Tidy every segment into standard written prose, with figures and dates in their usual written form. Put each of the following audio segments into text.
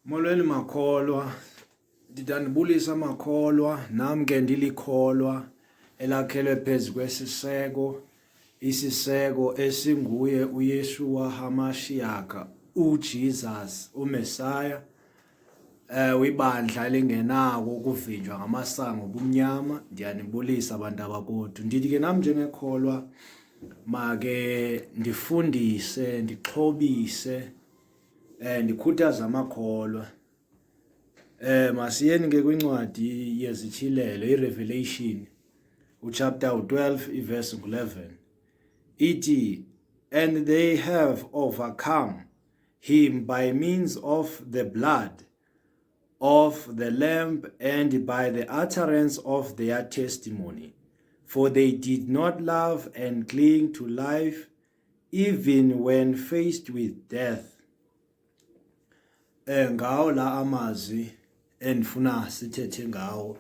Molweni makholwa, ndidandibulisa makholwa, nam ke ndilikholwa elakhelwe phezu kwesiseko, isiseko esinguye uYeshua HaMashiach, uJesus uMesaya, wibandla elingenako ukuvinjwa ngamasango obumnyama. Ndiyanibulisa abantu abakodwa. Ndithi ke nam njengekholwa make ndifundise, ndixhobise, ndikhuthaza amakholwa. Masiyeni ke kwincwadi yezityhilelo, iRevelation, uchapter 12 iverse 11. Ithi, "And they have overcome him by means of the blood of the Lamb and by the utterance of their testimony. For they did not love and cling to life even when faced with death." Ngawo la amazwi endifuna sithethe ngawo,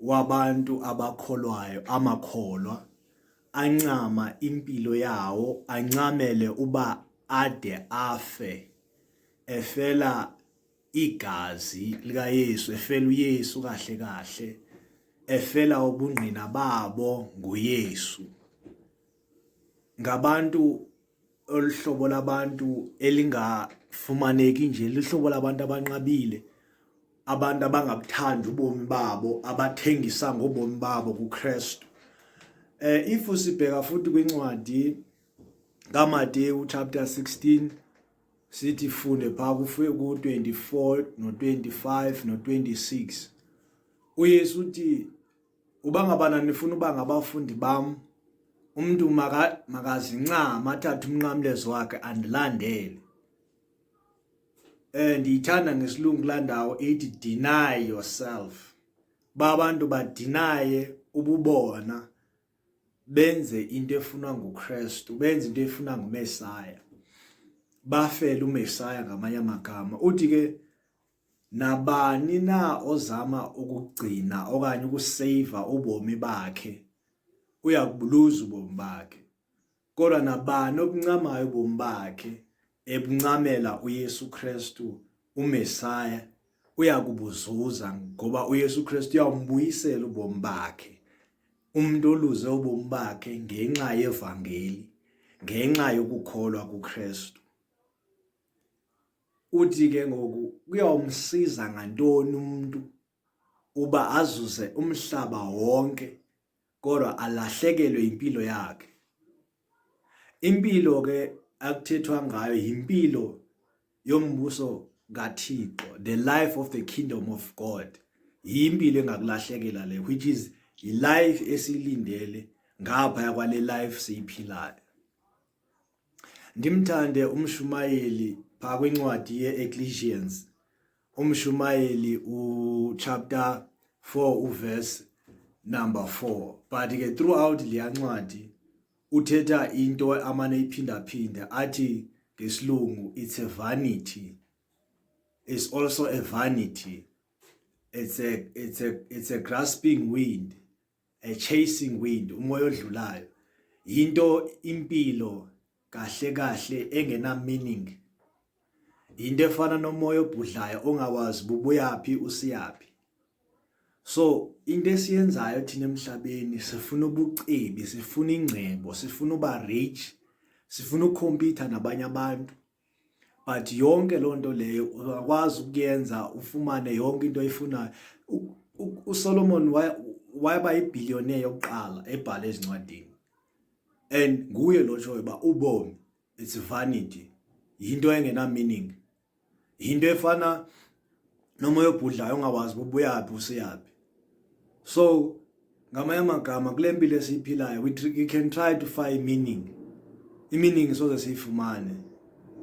wabantu abakholwayo, amakholwa ancama impilo yawo, ancamele uba ade afe efela igazi likaYesu, efela uYesu kahle kahle, efela ubungqina babo nguYesu. Ngabantu oluhlobo labantu elingafumaneki nje, lihlobo labantu abanqabile, abantu abangabuthandi ubomi babo, abathengisa ngobomi babo kuKristu. If sibheka futhi kwincwadi kaMateyu chapter 16, sithi funde pha ku-24 no-25 no-26, uYesu uthi, "Uba ngabana nifuna uba ngabafundi bam, umuntu makazincama, athathe umnqamlezo wakhe, andilandele." Ndiyithanda ngesilungu laa ndawo ithi "deny yourself". Ba abantu badinaye ububona, benze into efunwa nguKristu, benze into efunwa nguMesaya, bafele uMesaya ngamanye amagama. Uthi ke nabani na ozama ukugcina okanye ukuseva ubomi bakhe uyakubuluza ubomi bakhe, kodwa nabani obuncamayo ubomi bakhe ebuncamela uYesu Kristu uMesaya uyakubuzuza, ngoba uYesu Kristu uyawumbuyisela ubomi bakhe umuntu oluze ubomi bakhe ngenxa yevangeli, ngenxa yokukholwa kuKristu. Uthi ke ngoku kuyawumsiza ngantoni umuntu uba azuze umhlaba wonke kodwa alahlekelwe impilo yakhe? Impilo ke akuthethwa ngayo yimpilo yombuso kaThixo, the life of the kingdom of God. Yimpilo engakulahlekela le, which is life esiyilindele ngapha kwale life siyiphilayo. Ndimthande umshumayeli pha kwincwadi ye-Ecclesiastes, umshumayeli uchapter 4 uverse number 4, but ke throughout leya ncwadi uthetha into amane iphinda-phinda, athi ngesilungu it's a vanity, it's also a vanity, it's a grasping wind, a chasing wind, umoya odlulayo. Into impilo kahle kahle engena meaning, into efana nomoya obhudlayo ongawazi bubuyapi usiyapi. So into esiyenzayo thina emhlabeni, sifuna ubucebi, sifuna ingcebo, sifuna uba rich, sifuna ukucompete nabanye abantu, but yonke loo nto leyo uyakwazi ukuyenza ufumane yonke into oyifunayo. USolomon wayeba ibillionaire yokuqala ebhala ezincwadini, and nguye lo tshoyo uba ubomi, it's vanity, yinto engena meaning, yinto efana nomoya obhudlayo ongawazi bubuyaphi usiyaphi. So ngamanye amagama, kule mpilo esiyiphilayo we can try to find meaning, imeaning soze siyifumane,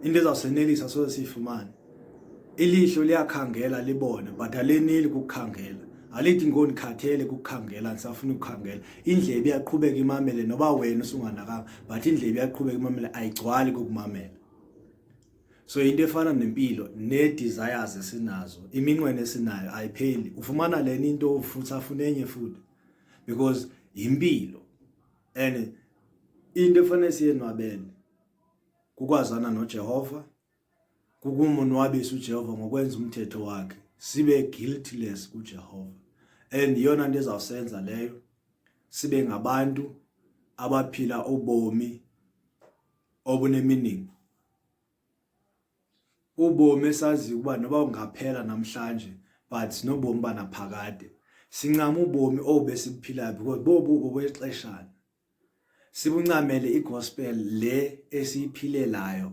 into ezawusenelisa soze siyifumane. Ilihlo liyakhangela libone, but aleneli kukukhangela, alithi ngondikhathele kukukhangela, ndisafuna ukukhangela. Indlebe iyaqhubeka imamele noba wena usunganakanga, but indlebe iyaqhubeka imamele, ayigcwali kukumamela. So into efana nempilo nee-desires esinazo, iminqweno esinayo ayipheli. Ufumana lena into futhi afuna enye futhi, because yimpilo. And into efanele siyenwabele kukwazana noJehova. Kukumonwabisa uJehova ngokwenza umthetho wakhe, sibe guiltless kuJehova. And iyona nto ezawusenza leyo sibe ngabantu abaphila ubomi obune-meaning. Ubomi esaziyo ukuba noba ungaphela namhlanje but sinobomi banaphakade. Sincama ubomi obu besibuphilayo because bobu bobexeshana. Sibuncamele igospel le esiyiphilelayo.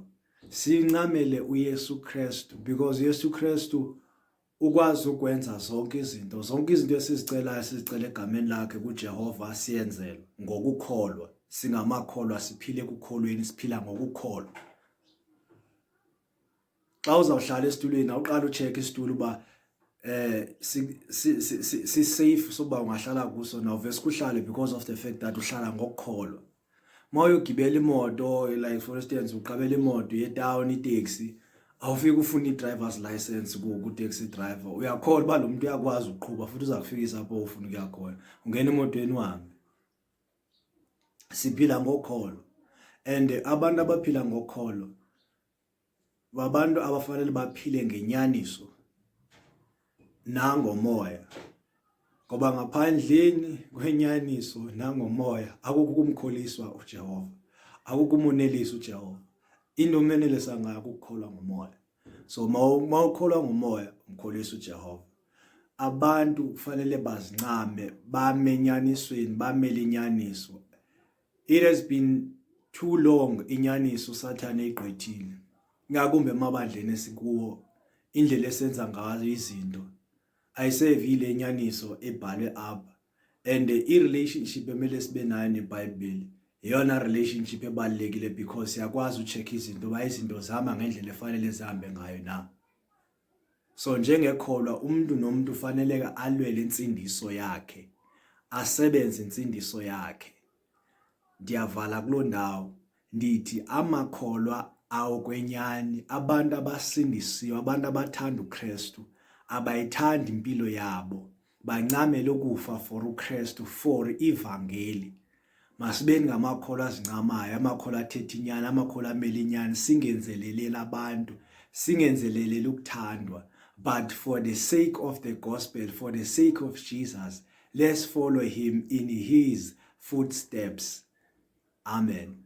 Sincamele uYesu Kristu because uYesu Kristu ukwazi ukwenza zonke izinto, zonke izinto esizicelayo sizicela egameni lakhe kuJehova siyenzelwe ngokukholwa. Singamakholwa siphile ekukholweni, siphila ngokukholwa. Xa uzawuhlala esitulweni awuqala ucheck isitulo uba eh si si si safe soba ungahlala kuso na uvese kuhlale because of the fact that uhlala ngokukholwa. Mawuyogibela imoto like for instance uqabela imoto yetown itaxi awufiki ufuna i-driver's license ku-taxi driver uyakholwa uba lo muntu uyakwazi ukuqhuba futhi uza kufikisa apho ufuna ukuya khona ungena emotweni uhambe siphila ngokholo and abantu abaphila ngokholo babantu abafanele baphile ngenyaniso nangomoya ngoba ngaphandleni kwenyaniso nangomoya akukho ukumkholiswa uJehova akukho umonelisa uJehova into omenelisa ngayo ukukholwa ngomoya so mawukholwa ngomoya umkholisa uJehova abantu kufanele bazincame bame enyanisweni bamele inyaniso It has been too long inyaniso uSathane eyigqwethile, ngakumbi emabandleni esikuwo, indlela esenza ngayo izinto ayisevile inyaniso ebhalwe apha and i-relationship emele sibe nayo neBhayibheli yeyona relationship ebalulekile because siyakwazi ucheck izinto uba izinto zihamba ngendlela efanele zihambe ngayo na. So njengekholwa umuntu nomuntu ufaneleka alwele insindiso yakhe, asebenze insindiso yakhe. Ndiyavala kuloo ndawo ndithi amakholwa awokwenyani abantu abasindisiwe abantu abathanda uKristu abayithandi impilo yabo bancamele ukufa for uKristu for ivangeli Masibeni ngamakholwa azincamayo, amakholwa athetha inyani, amakholwa amele inyani, singenzeleleli abantu, singenzeleleli ukuthandwa, but for the sake of the gospel, for the sake of Jesus, let's follow him in his footsteps. Amen.